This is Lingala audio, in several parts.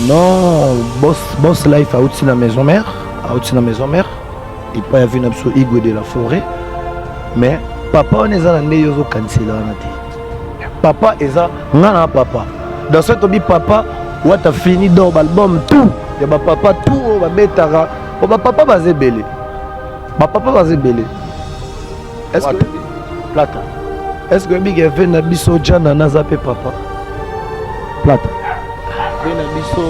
Non, Boss, Boss Life auti na maison mère, auti na maison mère, epai ya vie na biso Igwe de la forêt. Mais papa wana eza na nde yo ozokanisela wana te. Papa eza nga na papa. Dans ce tobi papa wata fini donc album tout ya ba papa tout oyo babetaka po ba papa baza ebele. Ba papa baza ebele. Est-ce que Plata. Est-ce que oyebi ke ve na biso Jana naza mpe papa? Plata. Ve na biso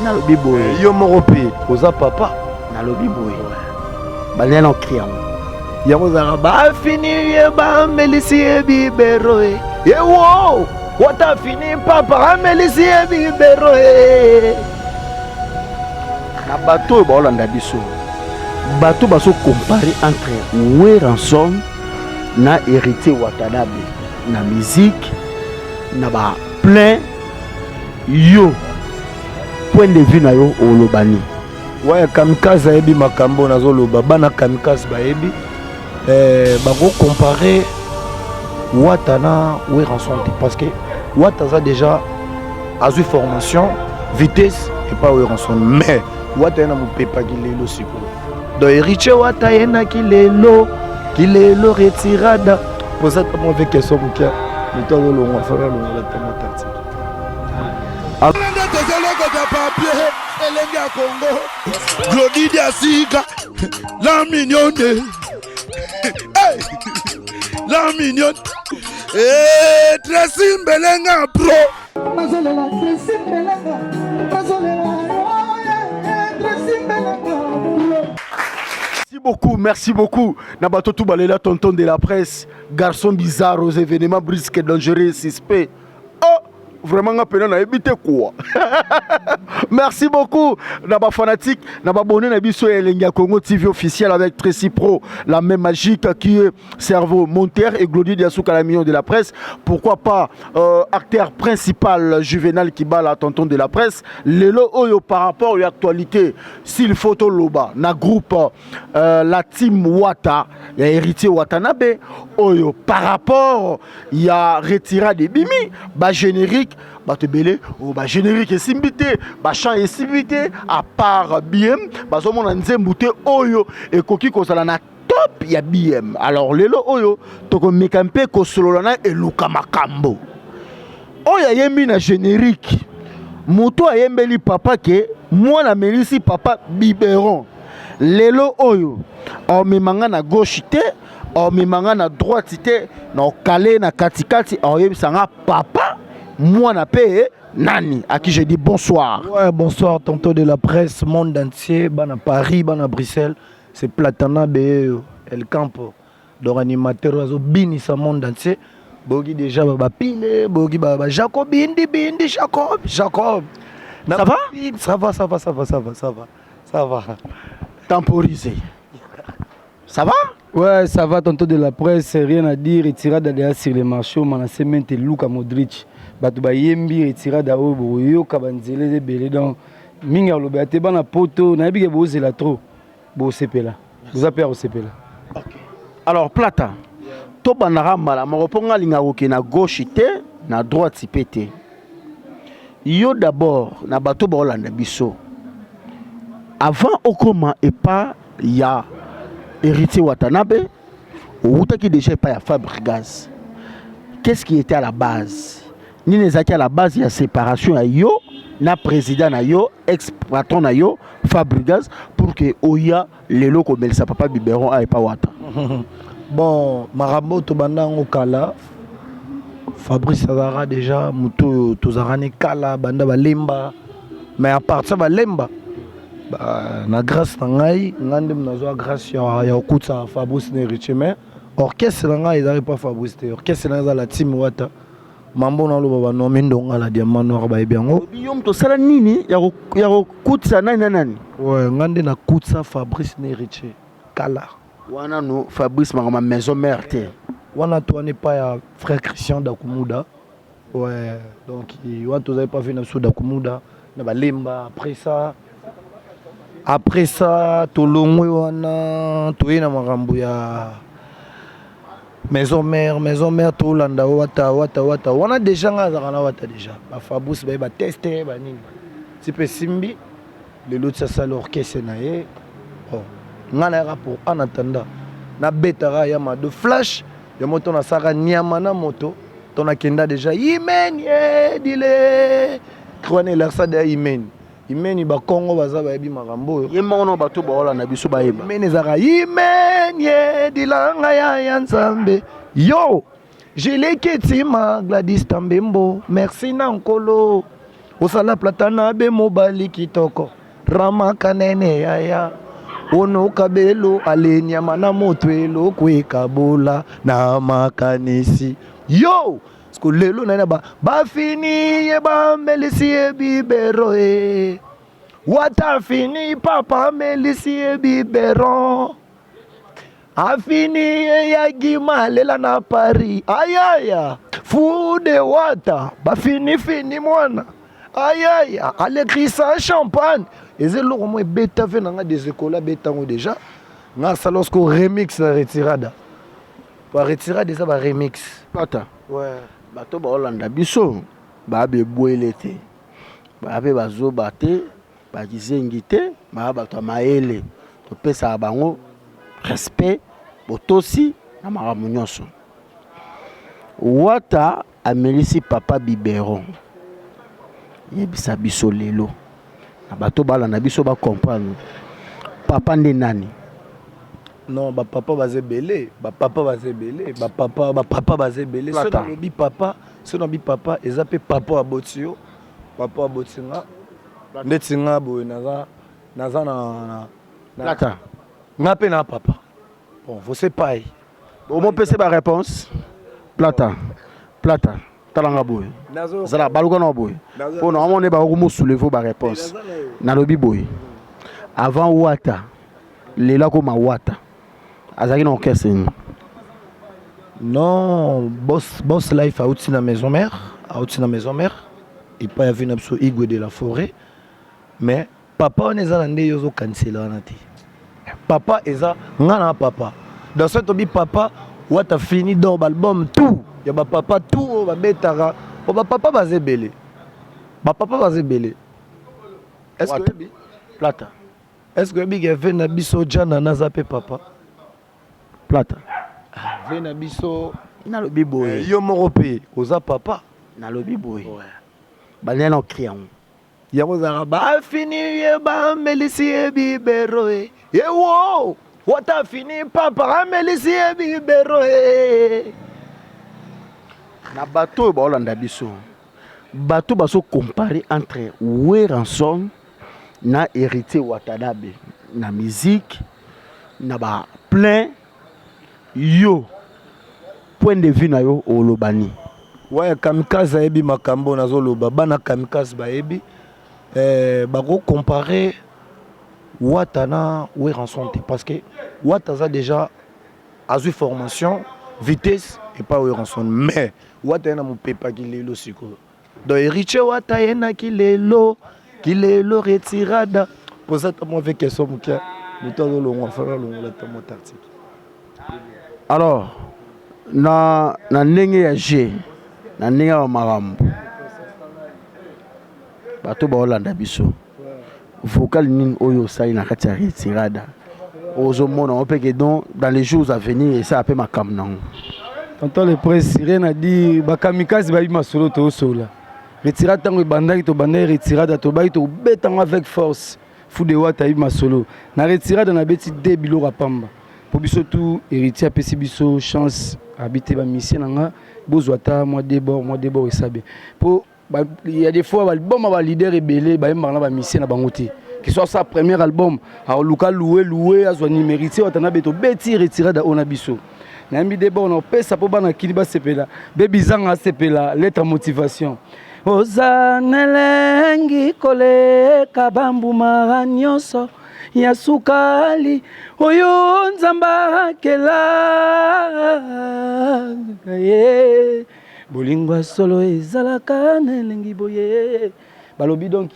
nalobi boye. Yo moko mpe oza papa. Nalobi boye. Balia na cri yango. Yango ezalaka bafini ye bamelisi ye bibero e. Ewo wata fini papa amelisi ye bibero e. Na bato oyo baolanda biso, bato bazo comparer entre Werrason na Héritier Watanabe na musique na ba plein, yo point de vue na yo oloba nini? Ouais, Kamikaze ayebi makambo nazoloba, bana Kamikaze bayebi eh, bako comparer Wata na Werrason te parce que Wata aza déjà azwi formation vitesse epa Werrason, mais Wata ye na mopepa kilelo sikoyo. Donc Héritier Wata ye na kilelo kilelo retirada poza ta mwa question mokia moto azolongwa fana alongola ta mwa tactique. Nde tozolokota papier elenge ya Congo Glodi Diasika la mignonne, hey! La mignonne, hey, Tracy Mbelenga pro. Nazolela Tracy Mbelenga, nazolela Tracy Mbelenga pro. Merci beaucoup, merci beaucoup. Na bato tout balela tonton de la presse, garçon bizarre aux événements brusques, dangereux, suspect. Oh, vraiment nga pena nayebi te quoi. Merci beaucoup na ba fanatique, na ba abonné na biso ya Elengi ya Congo TV officiel avec Tracy Pro, la main magique qui est cerveau monteur et Glody Diasuka la million de la presse. Pourquoi pas acteur principal Juvenal Kibala, tonton de la presse. Lelo oyo par rapport à l'actualité, s'il faut toloba na groupe la team Wata ya Héritier Watanabe oyo par rapport ya retirade ebimi ba générique, bato ebele oyo ba générique esimbi te, ba chant esimbi te, à part BM bazomona nzembo te oyo ekoki kozala na top ya BM. Alors lelo oyo tokomeka mpe kosolola na eluka makambo oyo ayembi na générique, moto ayembeli papa ke mwana amelisi papa biberon. Lelo oyo aomemanga na gauche te, aomemanga na droite te, na okale na katikati, aoyebisanga papa mwana mpe nani, à qui je dis bonsoir. Ouais, bonsoir tonton de la presse, monde entier, bana Paris, bana Bruxelles, c'est Platana Beyo, El Campo. Donc animateur azo binisa monde entier. Bogi déjà ba pile, bogi ba Jacob bindi bindi Jacob, Jacob. Ça va? Ça va, ça va, ça va, ça va, ça va. Ça va. Temporiser. Ça va? Ouais, ça va, tonton de la presse, rien à dire. Retirada déjà sur le marché, on a semente Luka Modric. Bato bayembi retirada oyo boyoka banzele ebele, donc mingi alobi ate bana poto nayebi ke bozela trop, bosepela, boza mpe ya kosepela. Alors Plata, tobandaka mbala moko mpo nga alingaka kokende na gauche te, na droite mpe te. Yo d'abord na bato baolanda biso, avant okoma epa ya Héritier Watanabe, outaki déjà epa ya Fabregas. Qu'est-ce qui était à la base? Nini ezalaki à la base ya séparation ya yo na président na yo, ex patron na yo Fabregas, pour que oya lelo komelisa papa biberon a epa Wata? Bon, makambo tobanda yango kala. Fabrice azalaka déjà moto oyo tozalaka ne kala, banda balemba, mais à partir balemba ba, na grâce na ngai, ngai nde nazwa grâce ya kokutisa Fabrice na Héritier, mais orchestre na ngai ezalaki pa Fabrice te, orchestre na ngai eza la team Wata. Mambo naloba banomi ndonga la diamant noir bayebi yango. Yo moto osala nini ya kokutisa nani na nani? Ouais, ngai nde nakutisa Fabrice na Héritier kala. Wana no Fabrice makambo ya maison mère te. Wana to wana epai ya frère Christian Dakumuda. Ouais, donc wana tozali pa ve na biso Dakumuda na balemba. Après ça tolongwe wana, toye na makambo ya maison mère. Maison mère tolanda Wata, Wata, Wata wana déjà ngai azalaka na Wata déjà, bafabrice baye bateste banini. Ti mpe esimbi lelo ti asali orchestre na ye. Bon, nga nayaka pour en attendant nabetaka ya Mado flash ya moto, nasalaka nyama na moto to nakenda déjà imeni dile wana elakisa deya imeni imeni. Bakongo baza bayebi makambo oyo. Ye moko na bato baolanda biso bayeba. Imeni ezalaka imeni dilanga ya Nzambe yo Jiliki Gladys Tambembo, merci na Nkolo osala platana be mobali kitoko ramaka nene yaya onoka belo alenyama na moto eloko ekabola na makanisi yo siko lelo nani ba bafini ye bamelisi ye bibero e wata fini papa amelisi ye biberon afini ye yagima alela na Paris ayaya fude wata bafinifini mwana ayaya alekisa champagne. Eza eloko mo ebeta ve na nga des écoles abetango déjà. Nga asala siko remix na retirada, ba retirada eza ba remix. Plata. Ouais. Bato baolanda biso baya bebwele te, baya mpe bazoba te, bakizengi te, baya bato ya mayele. Topesaka bango respect, botosi na makambo nyonso. Wata amelisi papa biberon. Yebisa biso lelo na bato balanda biso bacomprendre papa nde nani. Non, bapapa baza ebele, bapapa baza ebele, bapapa, bapapa baza ebele. So Plata. nalobi papa, so nalobi papa, eza mpe papa aboti yo, papa aboti nga ndeti nga boye. Naza na Plata. Nga mpe na papa, bon, vose pai. Omopese baréponse. Plata, Plata, talanga boye, zala baluka na boye mpo na omona bakomosouleve baréponse. Nalobi boye, avant Wata lelo akoma Wata, azalaki na orchestre nini? Non, Boss, Boss Life auti na maison mère, auti na maison mère epai avi na biso Igwe de la Forêt. Mais papa wana eza na nde yo ozokanisela wana te. Papa eza nga na papa dans ce tobi papa Wata fini d'or, baalbum tout ya bapapa tout oyo babetaka po bapapa baza ebele, bapapa baza ebele. Est ce que Wata. oyebi? Plata. Est ce que oyebi ke ve na biso Jana naza mpe papa? Plata. Ve na biso. Nalobi boye. Yo moko mpe oza papa. Nalobi boye, balia na okri yango. Yango ezalaka bafini ye bamelisi ye bibero e ewo wata fini papa amelisi ye bibero e. Na bato oyo baolanda biso, bato bazocompare entre Werrason na Héritier Watanabe na musique na baplein, yo point de vue na yo oloba nini? Ouais, Kamikaze ayebi makambo nazoloba. Bana Kamikaze bayebi. Bakocompare Wata na Werrason te, parce que Wata aza déjà azwi formation vitesse epai Werrason, mais Wata ye na mopepaki lelo sikoyo. Donc Héritier Wata ye na kilelo kilelo retirada poza ta mwa ve question moke, moto azolongwa fana alongola ta mwa tactique. Alors na ndenge ya jeu, na ndenge ya makambo, bato baolanda biso, vocal nini oyo osali na kati ya retirada ozomona ngo mpe ke donc dans les jours à venir esala mpe makambo nango? Tonton le Prince, rien à dire. Bakamikaze bayebi masolo tozosola. Retirade ntango ebandaki, tobandaki retirade, tobaki tobetango avec force. Fude Wata ayebi masolo. Na retirade nabeti de biloko ya pamba. Po biso tu Héritier apesi biso chance abi te bamisie na nga bozwa ata mwa debord, mwa debord esabe. Po il y a des fois baalbum ya baleader ebele bayembaka na bamisie na bango te. Que soit sa premier album, aluka loué loué azwa numéro. Héritier Wata na beto beti retirade oyo na biso. Nayembi debord na opesa mpo bana kili basepela, bebizanga asepela. Lettre motivation: oza nelengi koleka bambuma nyonso ya sukali oyo Nzambe akela ye. Bolingo ya solo ezalaka na elengi boye. Balobi donc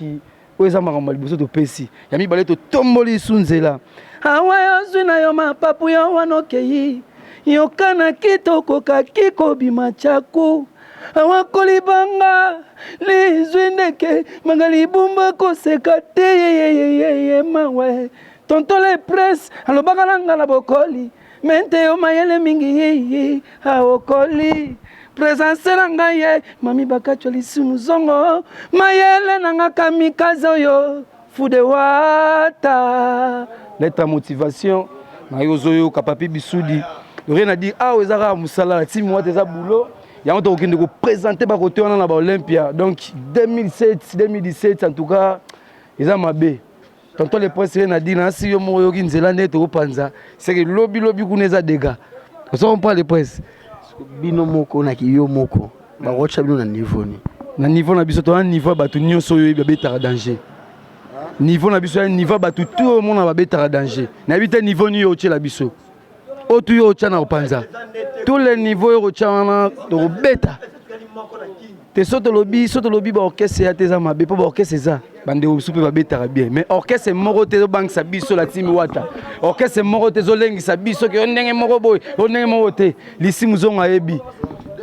oyo eza makambo ya liboso topesi, ya mibale totomboli su nzela. Awa yozwi na yo mapapu yo wana okei yokanaki tokokaki kobima tyaku. Awa kolibanga lizwi ndeke manga libumba koseka te yeyeyeye mawe tonton le presse alobaka na nga na bokoli mente yo mayele mingi yiyi aokoli presence na ngai ye mami bakatwa lisumu zongo mayele na nga kamikaze oyo fude wata lettre ya motivation na yo ozoyoka papi bisudi rien à dire awa eza kaka mosala na team wata eza boulot yango tokokende kopresente bakote wana na baolympia donc 2007 2017 en tout cas eza mabe tonton le prince rien à dire nasi yo moko oyoki nzela nde tokopanza seke lobi lobi kuna eza dega ozo comprendre le prince bino moko na kiyo moko bakotya bino na niveau nini na niveau na biso toza niveau ya bato nyonso oyo oyebi babetaka danger niveau na biso ya niveau ya bato tu oyo omona babetaka danger nayebi te niveau nini yo otyela biso oyo tu yo otya na kopanza tous les niveaux oyo kotya wana tokobeta te so tolobi so tolobi baorchestre ya te eza mabe mpo baorchestre eza bandeko mosusu mpe babetaka bien mais orchestre moko te ezobangisa biso la team wata orchestre moko te ezolengisa biso ke yo ndenge moko boye yo ndenge moko te lisimu zongo ayebi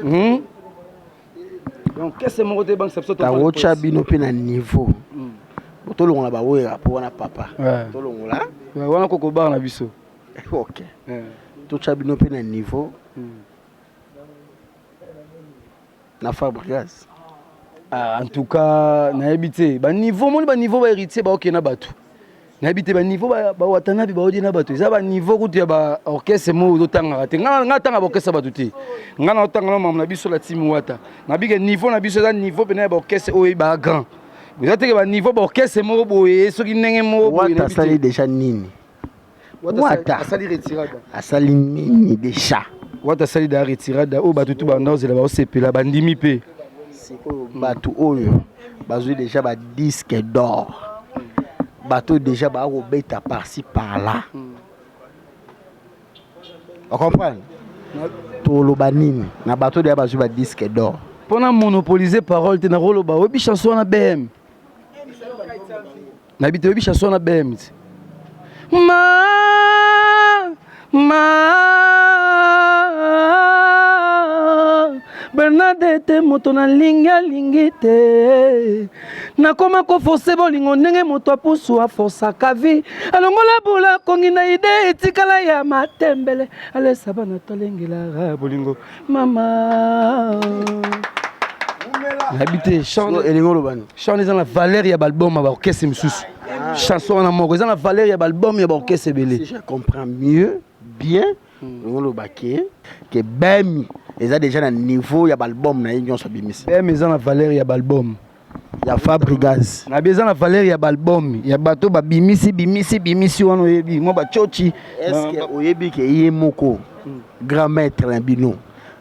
hmm? Donc orchestre moko te ebangisa biso takotya bino mpe na niveau hmm. tolongola bawera mpo wana papa tolongola wana kokobara na biso ok totya bino mpe na niveau hmm. na Fabregas ah, en tout cas nayebi te baniveau omoni baniveau bahéritier baokende na bato nayebi te baniveau bawatanabi baodie na bato eza baniveau kutu ya baorchestre moko ozotangaka te ngai natanga baorchestre ya bato te ngai naotanga na mama na biso la team wata nabike niveau na biso eza niveau mpena ya baorchestre oyo ba grand eza teke baniveau baorchestre moko boye soki ndenge moko boye asali déjà nini Wata asali retirada. Asali nini deja? Wata asali da retirada oyo bato tu banda ozela baosepela bandimi mpe. Sikoyo bato oyo bazwi deja ba disque d'or. Bato deja bakobeta par-ci par-là. Ocomprendre? Toloba nini na bato deja bazwi ba disque d'or? Mpona monopoliser parole te nakoloba oyebi chanson wana BM. Nayebi te oyebi chanson wana BM te. Ma ma Bernadette moto nalingi alingi te nakoma koforce bolingo ndenge moto apusu aforsaka vi alongola bula kongi na ide etikala ya matembele alesa bana tolengelaka bolingo mama nayebi te elingi oloba nini chant eza na valeur ya baalbum ya baorchestre mosusu ah. chanson wana moko eza na valeur ya baalbum ya baorchestre ebele si je comprends mieux bien elingi oloba ke ke bemi eza déjà na niveau ya baalbum na ye nyonso abimisi bemi eza na valeur ya baalbum ya Fabregas nabi eza na valeur ya baalbum ya bato babimisi bimisi bimisi wana oyebi mwa bacoci est-ce que oyebi ke ye moko grand maître na bino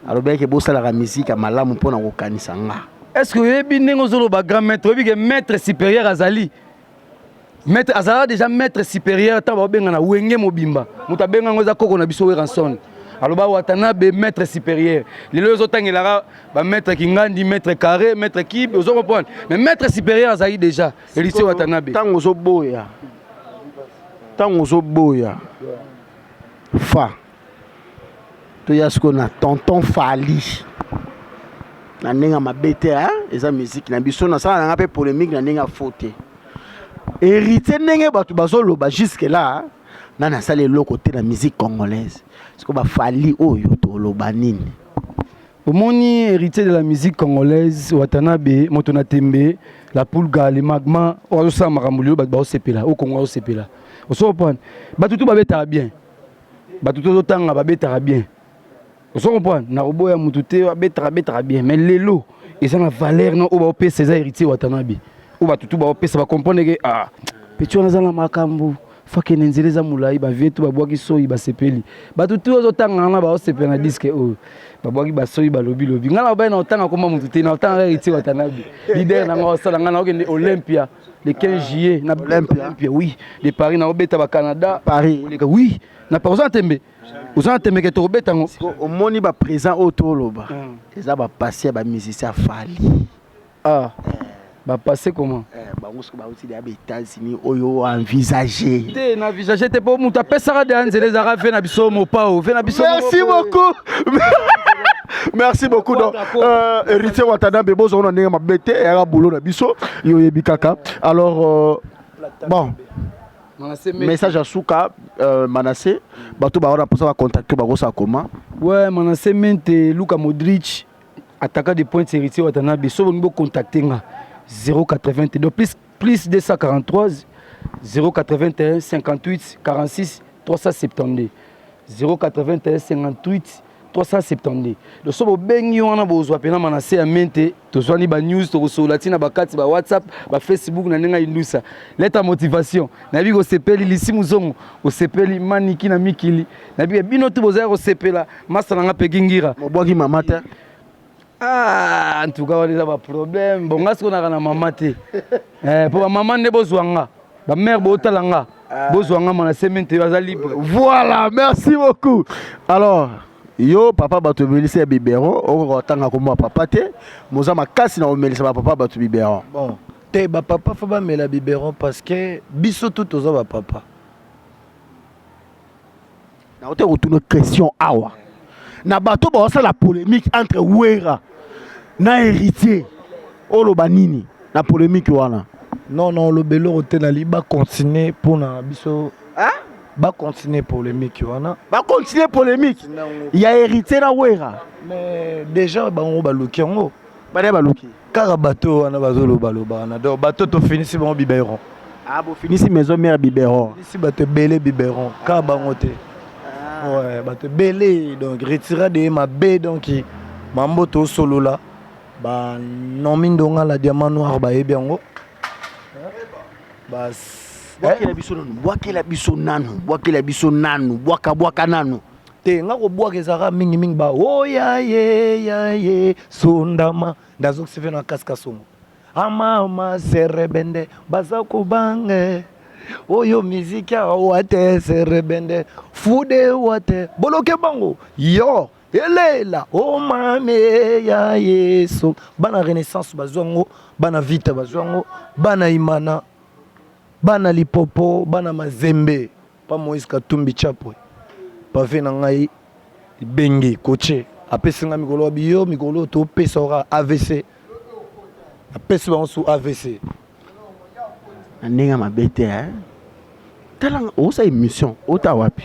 alobaki ke bosalaka musique ya malamu mpo na kokanisa nga est-ce que oyebi ndenge ozoloba grand maître oyebi ke maître supérieur azali maître azalaka déjà maître supérieur ntango baobenga na wenge mobimba moto abenga yango eza koko na biso Werrason aloba Watanabe maître supérieur lelo ozotangelaka bamaître Kingandi maître carré maître kibe ozo comprendre mais maître supérieur azalaki déjà Héritier Watanabe ntango ozoboya ntango ozoboya fa toya sikoyo na tonton Fally na ndenge ya mabe te eza musique na biso nasala nanga mpe polémique na ndenge ya faux te héritier ndenge bato bazoloba jusque là nani asali eloko te na musique congolaise sikoyo baFally oyo toloba nini omoni héritier de la musique congolaise Watanabe moto na tembe la pulga le magma oyo azosala makambo lelo bato baosepela oyo kongo azosepela oso comprendre bato tu babetaka bien bato tozotanga babetaka bien ozo comprendre nakoboya motu te abetaka betaka bien mais lelo eza na valeur na oyo baopesa eza héritier Watanabe oyo bato tu baopesa bacomprendre ke ah petit wana aza na makambo fakende nzela eza molai bavie tu babwaki soi basepeli bato tu ozotanga wana baosepela na disque oyo babwaki basoi balobi lobi ngai na babai na otanga koma motu te na otanga héritier Watanabe leader na ngai osala ngai naokende Olympia le 15 juillet na Olympia oui de Paris na obeta ba Canada Paris oui na oza na tembe oza na tembe ke tokobeta yango omoni baprésent oyo toloba eza bapasse ya bamusicien ya Fally ah bapasse comment bango soki bauti deya baÉtats-Unis oyo envisage te na envisage te mpo moto apesaka deya nzela ezalaka ve na biso mopao ve na biso merci beaucoup. Merci beaucoup. Donc, Héritier Watanabe, bozo na ndenge mabe te, eyaka boulot na biso, yo oyebi kaka. Alors, bon, message ya suka, Manassé, bato baona mposa bacontacte, bakosala comment? Ouais, Manassé Mente, Luka Modric, attaquant de pointe, Héritier Watanabe. So bolingi bocontacte nga, 080, donc plus 243 081 58 46 372, 081 58 372. Donc so bobengi wana, bozwa mpena Manassé ya Mente. Tozwani banews, tokosolola ntina bakati bawhatsapp, bafacebook na ndenge ayindusa lettre motivation. Nayebi kosepeli lisi muzongo, osepeli maniki na mikili. Nayebi bino tu bozali kosepela masa na nga peki ngira. Mobwaki mama te? Ah, en tout cas wana eza baproblème. Bon, nga sikoyo naka na mama te, mpo bamama nde bozwa nga, bamare botala nga, bozwa nga Manassé Mente oyo aza libre. Voilà, merci beaucoup. Alors yo papa, bato omelisa ya biberon, okoka kotanga kombo ya papa te, moza makasi na komelisa bapapa bato biberon. Bon te, bapapa faut bamela biberon parce que biso tu toza bapapa. Nakote kotuna question awa na bato baosala polémique entre Wera na Héritier, oloba nini na polémique wana? Non, oloba eloko te. Nali bacontinue mpona biso, bacontinue polémique wana. Bacontinue polémique ya Héritier na Wera? Mais déjà bango baluki yango. Bana baluki? Kaka bato wana bazolobaloba wana. Donc bato tofinisi bango biberon. Ah, bofinisi Maison Mère biberon? Finisi bato ebele biberon, kaka bango te. Ouais, bato ebele. Donc retirade ye mabe. Donc mambo tosolola, banomi ndonga la diamant noir, bayebi yango. Bwakela biso nanu, bwakela biso nanu, bwakela biso nanu, bwaka, bwaka nanu. Te, nga kobwaka ezalaka mingimingi ba oya ye ya ye sondama. Ndazokisi fe na kasika songo amama serebende, baza kobange oyo miziki awa te, serebende fude wa te, boloke bango yo elela omame ya Yesu. Bana Renaissance bazwa yango, bana Vita bazwa yango, bana Imana, bana Lipopo, bana Mazembe pa Moïse Katumbi Chapwe, pave na ngai Ibenge koche apesi ngai mikolo wabi yo mikolo topesa oka AVC, apesi bango su AVC. Na ndenge ya mabe te, tala, osala émission ota wapi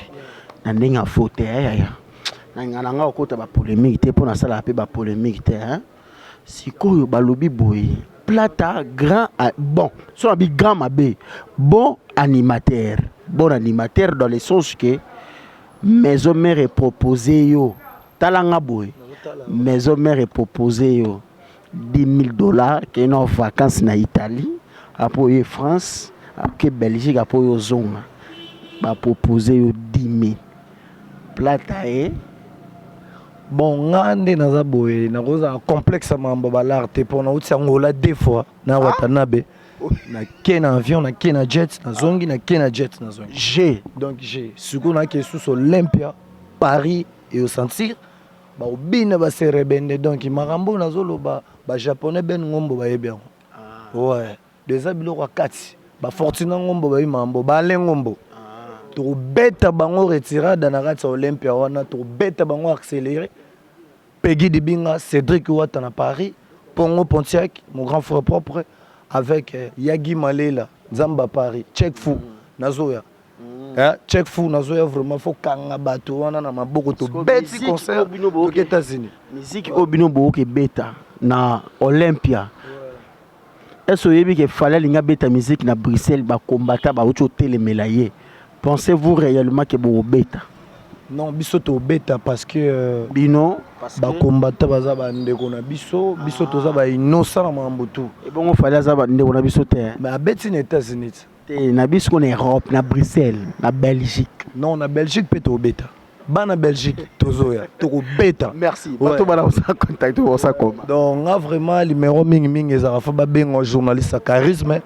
na ndenge ya faux te, yaya na ngai na ngai okota bapolémique te, mpo nasalaka mpe bapolémique te. Sikoyo balobi boye, Plata grand, bon, so nabi grand mabe, bon animateur, bon animateur dans le sens que Maison Mère eproposé yo, talanga boye, Maison Mère eproposé yo 10 000 $ kende na vacances na Italie, apo oye France, ake Belgique, apo oyo ozonga. Bapropose yo 10 000, Plata ye. Bon, nga nde naza boye, nakozala complexe ya makambo balare te, mpo nauti Angola deux fois na Watanabe. Nake na avion, nake na jet, nazongi, nake na jet, nazongi. G. Donc g sikoyo nake lisusu Olympia Paris, eosentir baobina baserebende. Donc makambo oyo nazoloba, bajaponais ben ngombo bayebi yango. Ouais, eza biloko ya kati. Bafortuna ngombo bayebi makambo, baale ngombo. Tokobeta bango retirada na kati ya Olympia wana, tokobeta bango accéléré. Peggy Dibinga, Cédric Wata na Paris, Pongo Pontiac, mon grand frère propre, avec Yagi Malela, Nzamba Paris, Check Fou, Nazoya. Hein, Check Fou, Nazoya, vraiment, faut kanga bato wana na maboko to beti concert aux États-Unis. Musique oyo bino boyoki ebeta na Olympia, est-ce oyebi ke Fally alingi abeta musique na Bruxelles, bakombata bauti otelemela ye? Pensez-vous réellement ke bokobeta? Non, biso tobeta parce que bino? Bakombata baza bandeko na biso, biso toza bainnocent na makambo tu. Ebongo Fally aza bandeko na biso te? Mais abeti na États-Unis. Te, na biso na Europe, na Bruxelles, na Belgique. Non, na Belgique mpe tobeta. Bana Belgique, tozoya, tokobeta. Merci. Bato bana osa contact, osa koma? Donc nga vraiment numéro mingimingi ezalaka, faut babenga journaliste ya charisme.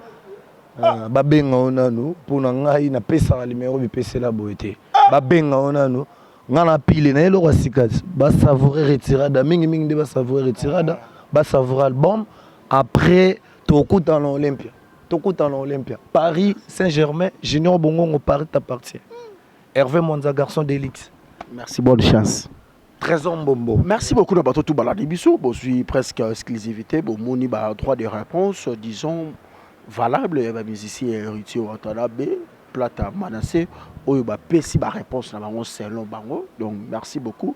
Babenga o nanu mpo na ngai napesaka numéro bipesela boye te. Babenga o nanu nga na pile na eloko ya sika, basavoure retirada mingimingi nde basavoure retirada, basavoure album. Après tokutana na Olympia, tokutana na Olympia Paris Saint Germain. Junior Bongongo, Paris t'appartient. Hervé Mwanza, garçon d'élite. Merci, bonne chance. Trésor Mbombo. Merci beaucoup na bato tout balandi biso, bozwi presque exclusivité, bomoni ba droit de réponse, disons valable ya ba musiciens ya Héritier Watanabe, Plata Manassé oyo bapesi ba réponse na bango selon bango. Donc merci beaucoup.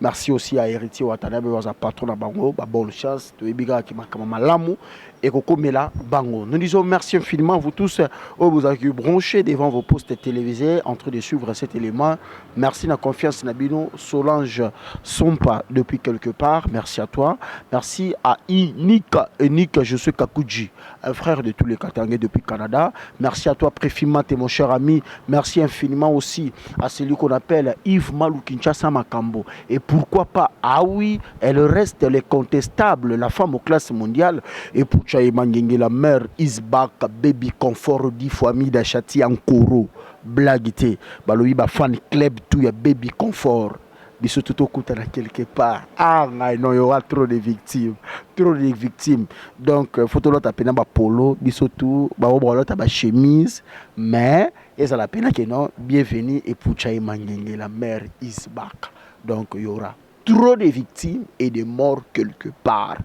Merci aussi à Héritier Watanabe oyo aza patron na bango, ba bonne chance, toyebi kaka makambo malamu ekokomela bango. Nous disons merci infiniment à vous tous oyo bozalaki branchés devant vos postes télévisés en train de suivre cet élément. Merci na confiance na bino. Solange Sompa depuis quelque part, merci à toi. Merci à Inika Enik, je suis Kakuji, un frère de tous les Katangais depuis Canada. Merci à toi Préfimate, mon cher ami. Merci infiniment aussi à celui qu'on appelle Yves Malou Kinshasa Makambo. Et pourquoi pas, ah oui, elle reste les contestables, la femme aux classes mondiales. Et pour Chaye Mangenge, la mère Isbak, Baby Confort, 10 fois Mida Chati Ankoro, blague te, balobi ba fan club tout ya Baby Confort. Biso tout okutana quelque part. Ah ngai non, il y aura trop de victimes, trop de victimes. Donc faut tolata pena ba polo, biso tout ba bolata ba chemise, mais ezala pena que non, bienvenue et pour Chaye Mangenge, la mère Isbak. Donc il y aura trop de victimes et de morts quelque part.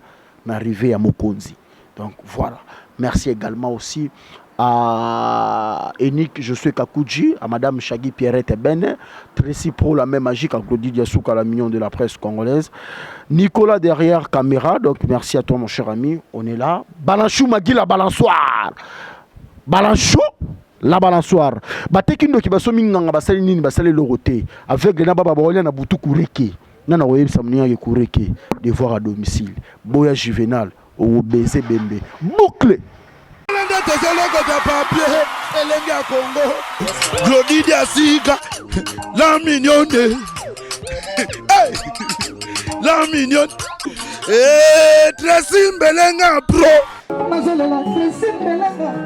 N'arrivé à Mokonzi. Donc voilà. Merci également aussi à Enik, je suis Kakuji, à Madame Chagui Pierrette Ben, Tracy Pro, la même magique, à Claudie Diasuka, la mignon de la presse congolaise, Nicolas derrière caméra, donc merci à toi mon cher ami, on est là. Balanchou Magui, la balançoire, Balanchou, la balançoire. Bateki ndoki basomi nganga basali nini, basali eloko te. Aveugle na baba baolia na butu kureke. Nana koyebisa moninga ke kureke, devoir à domicile. Boya Juvenal, obese bembe. Boucle. Nde tozolokota papier elenge ya Congo, Glodi Diasika, la mignonne, hey! La mignonne, hey, Tracy Mbelenga pro. Nazolela Tracy Mbelenga.